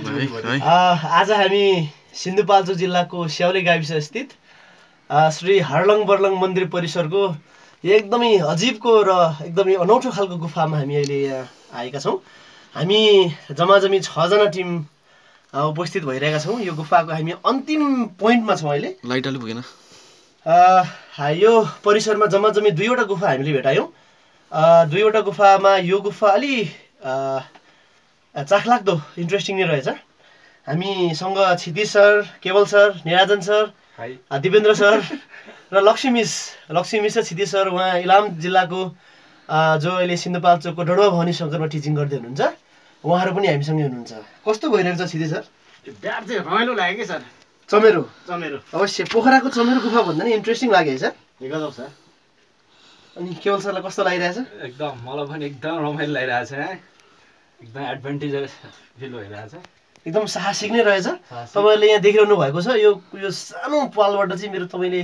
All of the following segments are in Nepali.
आज हामी सिन्धुपाल्चोक जिल्लाको स्याउले गाविस स्थित श्री हर्लङ बर्लङ मन्दिर परिसरको एकदमै अजीबको र एकदमै अनौठो खालको गुफामा हामी अहिले यहाँ आएका छौँ। हामी जम्माजम्मी 6 जना टिम उपस्थित भइरहेका छौँ। यो गुफाको हामी अन्तिम पोइन्टमा छौँ अहिले। लाइट अलि पुगेन। यो परिसरमा जम्माजम्मी 2वटा गुफा हामीले भेटायौँ। 2वटा गुफामा यो गुफा अलि चाखलाग्दो इन्ट्रेस्टिङ नै रहेछ। हामीसँग क्षितिज सर, केवल सर, निराजन सर, दिपेन्द्र सर र लक्ष्मी मिस र क्षितिज सर उहाँ इलाम जिल्लाको जो अहिले सिन्धुपाल्चोकको डडुवा भवानी शङ्करमा टिचिङ गर्दै हुनुहुन्छ, उहाँहरू पनि हामीसँगै हुनुहुन्छ। कस्तो भइरहेको छ क्षितिज सर? ब्याट चाहिँ रमाइलो लाग्यो कि सर। चमेरो चमेरो अवश्य पोखराको चमेरो गुफा भन्दा नि इन्ट्रेस्टिङ लाग्यो है सर? गजब सर। अनि केवल सरलाई कस्तो लागिरहेछ? एकदम मलाई पनि एकदम रमाइलो लागिरहेछ। एकदम एडभेन्चरस फिल भइरहेछ। एकदम साहसिक नै रहेछ। तपाईँले यहाँ देखिरहनु भएको छ यो सानो पालबाट चाहिँ मेरो तपाईँले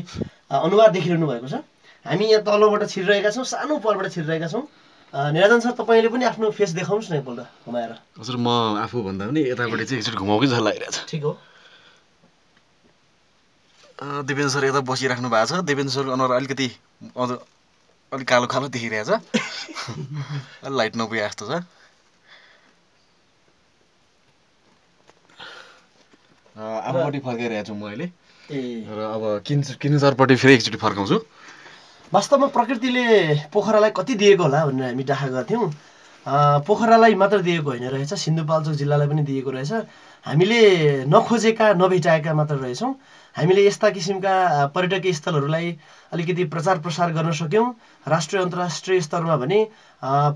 अनुहार देखिरहनु भएको छ। हामी यहाँ तलबाट छिरिरहेका छौँ, सानो पालबाट छिरिरहेका छौँ। निराजन सर तपाईँले पनि आफ्नो फेस देखाउनुहोस् न एकपल्ट घुमाएर। हजुर म आफू भन्दा पनि यतापट्टि चाहिँ एकचोटि घुमाउकै जस्तो लागिरहेछ। ठिक हो। दिपेन्द्र सर यता बसिराख्नु भएको छ। दिपेन्द्र सरको अनुहार अलिकति अलिक कालो कालो देखिरहेछ। अलि लाइट नपुगे जस्तो छ। आफूपट्टि फर्काइरहेको छु म अहिले र अब किन्चरपट्टि फेरि एकचोटि फर्काउँछु। वास्तवमा प्रकृतिले पोखरालाई कति दिएको होला भनेर हामी डाहा गर्थ्यौँ। पोखरालाई मात्र दिएको होइन रहेछ, सिन्धुपाल्चोक जिल्लालाई पनि दिएको रहेछ। हामीले नखोजेका नभेटाएका मात्र रहेछौँ। हामीले यस्ता किसिमका पर्यटकीय स्थलहरूलाई अलिकति प्रचार प्रसार गर्न सक्यौँ। राष्ट्रिय अन्तर्राष्ट्रिय स्तरमा भने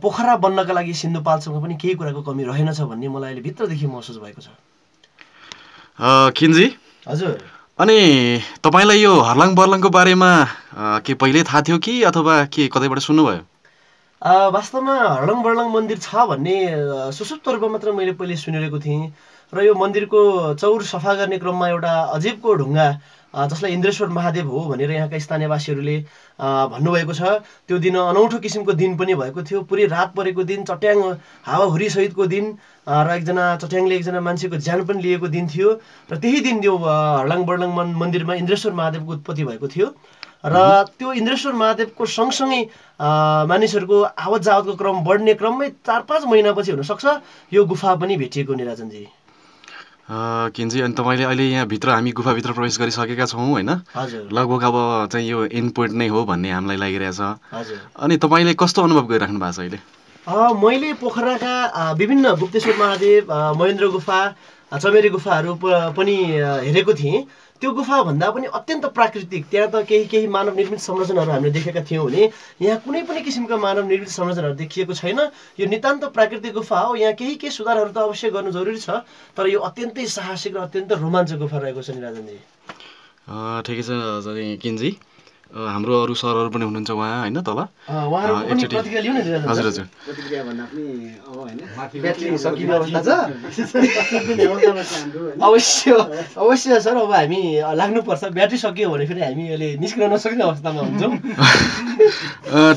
पोखरा बन्नका लागि सिन्धुपाल्चोकमा पनि केही कुराको कमी रहेनछ भन्ने मलाई अहिले भित्रदेखि महसुस भएको छ। किन्जी हजुर, अनि तपाईँलाई यो हर्लङ बर्लङको बारेमा के पहिल्यै थाहा थियो कि अथवा के कतैबाट सुन्नुभयो? वास्तवमा हर्लङ बर्लङ मन्दिर छ भन्ने सुसुप्त रूपमा मात्र मैले पहिले सुनिरहेको थिएँ र यो मन्दिरको चौर सफा गर्ने क्रममा एउटा अजीबको ढुङ्गा जसलाई इन्द्रेश्वर महादेव हो भनेर यहाँका स्थानीयवासीहरूले भन्नुभएको छ। त्यो दिन अनौठो किसिमको दिन पनि भएको थियो। पुरै रात परेको दिन, चट्याङ हावाहुरी सहितको दिन र चट्याङले एकजना मान्छेको ज्यान पनि लिएको दिन थियो। र त्यही दिन यो हर्लङ बर्लङ मन्दिरमा इन्द्रेश्वर महादेवको उत्पत्ति भएको थियो। र त्यो इन्द्रेश्वर महादेवको सँगसँगै मानिसहरूको आवत जावतको क्रम बढ्ने क्रममै 4-5 महिनापछि हुनसक्छ यो गुफा पनि भेटिएको। निराजनजी किन्जी, अनि तपाईँले अहिले यहाँभित्र हामी गुफाभित्र प्रवेश गरिसकेका छौँ होइन? हजुर। लगभग अब चाहिँ यो एन्ड पोइन्ट नै हो भन्ने हामीलाई लागिरहेछ। हजुर। अनि तपाईँले कस्तो अनुभव गरिराख्नु भएको छ अहिले? मैले पोखराका विभिन्न गुप्तेश्वर महादेव, महेन्द्र गुफा, चमेरी गुफाहरू पनि हेरेको थिएँ। त्यो गुफाभन्दा पनि अत्यन्त प्राकृतिक। त्यहाँ त केही मानव निर्मित संरचनाहरू हामीले देखेका थियौँ भने यहाँ कुनै पनि किसिमका मानव निर्मित संरचनाहरू देखिएको छैन। यो नितान्त प्राकृतिक गुफा हो। यहाँ केही सुधारहरू त अवश्य गर्नु जरुरी छ, तर यो अत्यन्तै साहसिक र अत्यन्त रोमाञ्चक गुफा रहेको छ। निराजनजी ठिकै छ किन्जी। हाम्रो अरू सरहरू पनि हुनुहुन्छ उहाँ होइन तल। प्रतिक्रिया लिनु न। हजुर हजुर। प्रतिक्रिया भन्दा पनि अब हैन ब्याट्री सकिने अवस्था छ। अवश्य सर, अब हामी लाग्नुपर्छ। ब्याट्री सकियो भने फेरि हामी अहिले निस्किन नसक्ने अवस्थामा हुन्छौँ।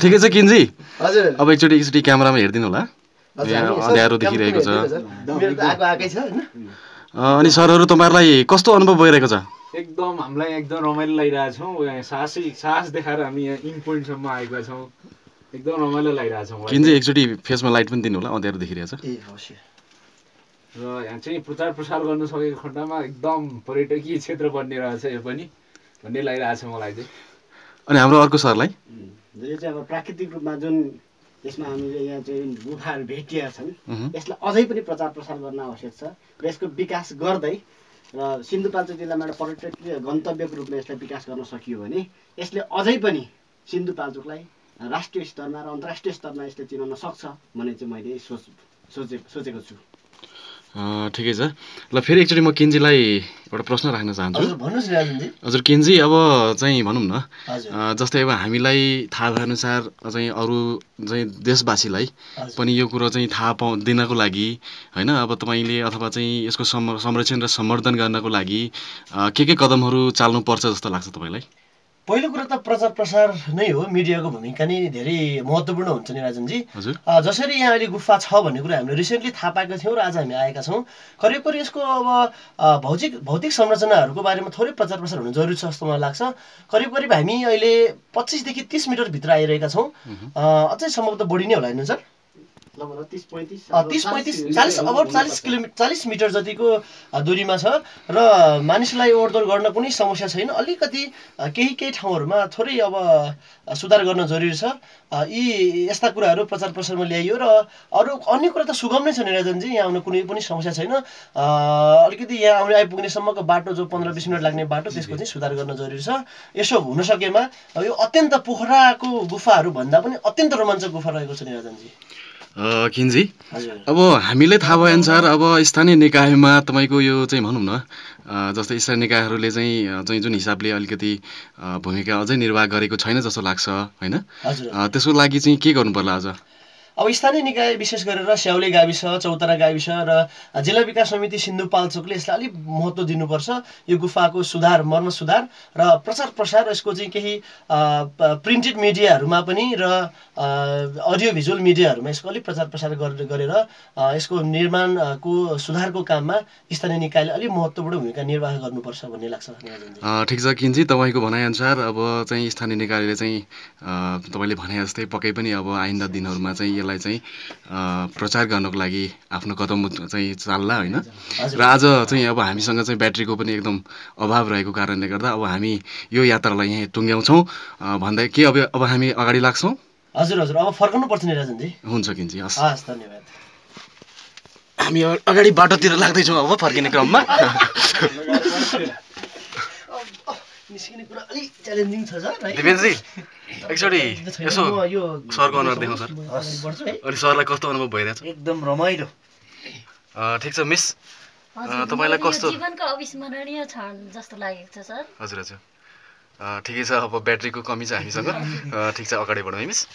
ठिकै छ किन्जी। हजुर। अब एकचोटि क्यामेरामा हेरिदिनु होला। अँध्यारो देखिरहेको छ। मेरो त आएकै छ होइन? अनि सरहरू तपाईँहरूलाई कस्तो अनुभव भइरहेको छ? एकदम हामीलाई एकदम रमाइलो लागिरहेको छौँ। साहस देखाएर हामी यहाँ इन पोइन्टसम्म आएका छौँ। एकदम रमाइलो लागिरहेको छौँ। किन्जी एकचोटि फेसमा लाइट पनि दिनु होला, अँध्यारो देखिरहेछ। र यहाँ चाहिँ प्रचार प्रसार गर्न सकेको खण्डमा एकदम पर्यटकीय क्षेत्र बन्ने रहेछ यो पनि भन्ने लागिरहेको छ मलाई चाहिँ। अनि हाम्रो अर्को सरलाई यो चाहिँ अब प्राकृतिक रूपमा जुन यसमा हामीले यहाँ चाहिँ गुफाहरू भेटिएका छन्, यसलाई अझै पनि प्रचार प्रसार गर्न आवश्यक छ र यसको विकास गर्दै र सिन्धुपाल्चोक जिल्लामा एउटा पर्यटकीय गन्तव्यको रूपमा यसलाई विकास गर्न सकियो भने यसले अझै पनि सिन्धुपाल्चोकलाई राष्ट्रिय स्तरमा र अन्तर्राष्ट्रिय स्तरमा यसले चिनाउन सक्छ भन्ने चाहिँ मैले सोचेको छु। ठिकै छ। ल फेरि एकचोटि म किन्जीलाई एउटा प्रश्न राख्न चाहन्छु। भन्नुहोस् निराजनजी। हजुर किन्जी, अब चाहिँ भनौँ न जस्तै अब हामीलाई थाहा भएअनुसार चाहिँ अरू चाहिँ देशवासीलाई पनि यो कुरो चाहिँ थाहा दिनको लागि होइन, अब तपाईँले अथवा चाहिँ यसको संरक्षण र सम्वर्धन गर्नको लागि के कदमहरू चाल्नुपर्छ जस्तो लाग्छ तपाईँलाई? पहिलो कुरा त प्रचार प्रसार नै हो, मिडियाको भूमिका नै धेरै महत्त्वपूर्ण हुन्छ नि राजनजी। हजुर जसरी यहाँ अहिले गुफा छ भन्ने कुरा हामीले रिसेन्टली थाहा पाएका थियौँ र आज हामी आएका छौँ। करिब करिब यसको अब भौतिक संरचनाहरूको बारेमा थोरै प्रचार प्रसार हुनु जरुरी छ जस्तो मलाई लाग्छ। करिब करिब हामी अहिले 25 देखि 30 मिटरभित्र आइरहेका छौँ। अझै सम्भवतः बढी नै होला होइन सर? 40 मिटर जतिको दूरीमा छ र मानिसलाई ओहोरदोहोर गर्न कुनै समस्या छैन। अलिकति केही ठाउँहरूमा थोरै अब सुधार गर्न जरुरी छ। यी यस्ता कुराहरू प्रचार प्रसारमा ल्याइयो र अन्य कुरा त सुगम नै छ निरञ्जनजी, यहाँ आउन कुनै पनि समस्या छैन। अलिकति यहाँ आउने आइपुग्नेसम्मको बाटो जो 15-20 मिनट लाग्ने बाटो त्यसको चाहिँ सुधार गर्न जरुरी छ। यसो हुन सकेमा यो अत्यन्त पोखराको गुफाहरू भन्दा पनि अत्यन्त रोमाञ्चक गुफा रहेको छ निरञ्जनजी। किन्जी अब हामीलाई थाहा भएअनुसार अब स्थानीय निकायमा तपाईँको यो चाहिँ भनौँ न जस्तै स्थानीय निकायहरूले चाहिँ जुन हिसाबले अलिकति भूमिका अझै निर्वाह गरेको छैन जस्तो लाग्छ होइन? त्यसको लागि चाहिँ के गर्नु पर्ला अझ? अब स्थानीय निकाय विशेष गरेर स्याउले गाविस, चौतारा गाविस र जिल्ला विकास समिति सिन्धुपाल्चोकले यसलाई अलिक महत्त्व दिनुपर्छ। यो गुफाको सुधार, मर्मत सुधार र प्रचार प्रसार, यसको चाहिँ केही प्रिन्टेड मिडियाहरूमा पनि र अडियो भिजुअल मिडियाहरूमा यसको अलिक प्रचार प्रसार गरेर यसको निर्माणको सुधारको काममा स्थानीय निकायले अलिक महत्त्वपूर्ण भूमिका निर्वाह गर्नुपर्छ भन्ने लाग्छ। ठिक छ किन्जी, तपाईँको भनाइअनुसार अब चाहिँ स्थानीय निकायले चाहिँ तपाईँले भने जस्तै पक्कै पनि अब आइन्दा दिनहरूमा चाहिँ यसलाई चाहिँ प्रचार गर्नको लागि आफ्नो कदम चाहिँ चाल्ला होइन? र आज चाहिँ अब हामीसँग चाहिँ ब्याट्रीको पनि एकदम अभाव रहेको कारणले गर्दा अब हामी यो यात्रालाई यहीँ टुङ्ग्याउँछौँ भन्दै के अब हामी अगाडि लाग्छौँ? हजुर हजुर, अब फर्कनु पर्छ नि राजनजी। हुन्छ किन्जी, हस् धन्यवाद। हामी अगाडि बाटोतिर लाग्दैछौँ अब फर्किने क्रममा। निस्किने कुरा अलिक च्यालेन्जिङ छ सर। दिपेनजी एकचोटि यसो सरको अनुहार देखाउँ सर। अनि सरलाई कस्तो अनुभव भइरहेछ? एकदम रमाइलो। ठिक छ मिस, तपाईँलाई कस्तो? जीवनको अविस्मरणीय क्षण जस्तो लागेको छ सर। हजुर हजुर, ठिकै छ। अब ब्याट्रीको कमी छ हामीसँग। ठिक छ, अगाडि बढौँ है मिस।